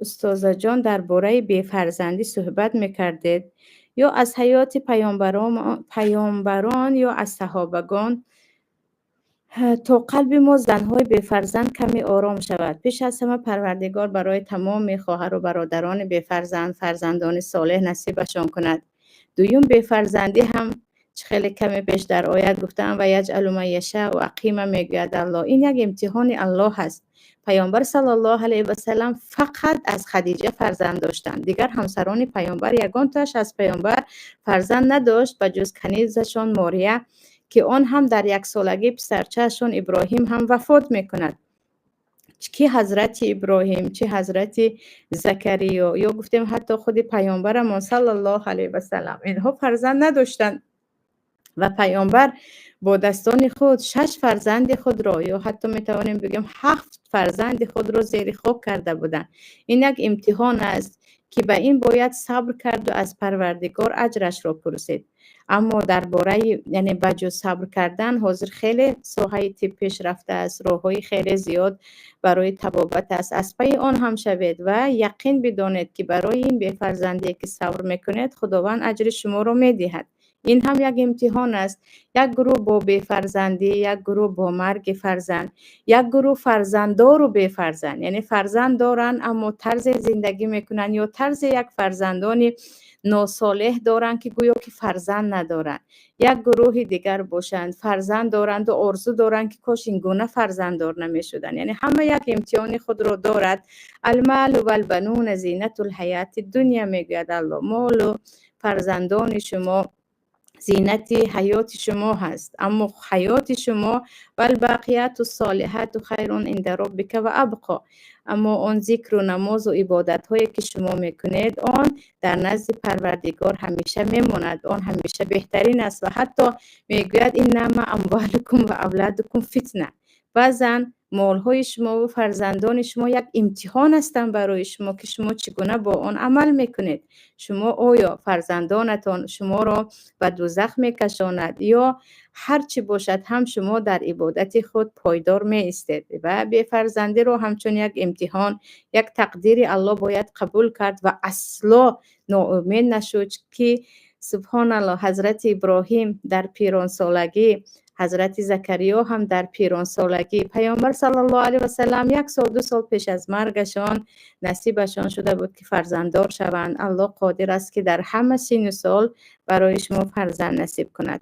Устозаҷон, дар бораи бефарзандӣ суҳбат мекардед ё аз ҳаёти паёмбарон ё аз саҳобагон, то қалби мо, занҳои бефарзанд, каме ором шавад. Пеш аз ҳама, Парвардигор барои тамоми хоҳару бародарони бефарзанд фарзандони солеҳ насибашон кунад. Дуюм, бефарзандӣ ҳам, чӣ хеле каме пеш дар оят гуфтаам, ويجعل من يشاء عقيما, мегӯяд Аллоҳ. Ин як имтиҳони Аллоҳ аст. Паёмбар саллаллоҳу алайҳи васалам фақат аз Хадиҷа фарзанд доштанд. Дигар ҳамсарони паёмбар ягонтоаш аз паёмбар фарзанд надошт, ба ҷуз канизашон Мория, ки он ҳам дар яксолагӣ писарчаашон Иброҳим ҳам вафот мекунад. Ки ҳазрати Иброҳим, чӣ ҳазрати Закариё, ё гуфтем, ҳатто худи паёмбарамон саллаллоҳу алайҳи васалам, инҳо фарзанд надоштанд ва паёмбар бо дастони худ шаш фарзанди худро, ё ҳатто метавонем бигӯем, ҳафт фарзанди худро зери хок карда буданд. Ин як имтиҳон аст, ки ба ин бояд сабр карду аз Парвардигор аҷрашро пурсид. Аммо дар бораи, яъне, ба ҷуз сабр кардан, ҳозир хеле соҳаи тиб пешрафта аст, роҳҳои хеле зиёд барои табобат аст. Аз пайи он ҳам шавед ва яқин бидонед, ки барои ин бефарзандие, ки сабр мекунед, Худованд аҷри шуморо медиҳад. Ин ҳам як имтиҳон аст. Як гурӯҳ бо бефарзандӣ, як гурӯҳ бо марги фарзанд, як гурӯҳ фарзанддору бефарзанд, яъне фарзанд доранд, аммо тарзе зиндагӣ мекунанд ё тарзе як фарзандони носолеҳ доранд, ки гӯё ки фарзанд надоранд. Як гурӯҳи дигар бошанд, фарзанд доранду орзу доранд, ки кош ин гуна фарзанддор намешуданд. Яъне ҳама як имтиҳони худро дорад. المال والبنون زینة الحياة الدنيا, мегӯяд Аллоҳ. Молу фарзандони шумо зинати ҳаёти шумо ҳаст, аммо ҳаёти шумо والباقيات الصالحات خير عند ربك وأبقى. Аммо он зикру намозу ибодатҳое, ки шумо мекунед, он дар назди Парвардигор ҳамеша мемонад, он ҳамеша беҳтарин аст. Ва ҳатто мегӯяд: إنما أموالكم وأولادكم فتنة. Баъзан молҳои шумову фарзандони шумо як имтиҳон ҳастанд барои шумо, ки шумо чӣ гуна бо он амал мекунед. Шумо, оё фарзандонатон шуморо ба дӯзах мекашонад ё ҳар чӣ бошад ҳам, шумо дар ибодати худ пойдор меистед? Ва бефарзандиро ҳамчун як имтиҳон, як тақдири Аллоҳ бояд қабул кард ва асло ноумед нашуд, ки, субҳоналлоҳ, ҳазрати Иброҳим дар пиронсолагӣ, ҳазрати Закариё ҳам дар пиронсолагӣ, паёмбар саллаллоҳу алайҳи васалам як сол, 2 сол пеш аз маргашон насибашон шуда буд, ки фарзанддор шаванд. Аллоҳ қодир аст, ки дар ҳама сину сол барои шумо фарзанд насиб кунад.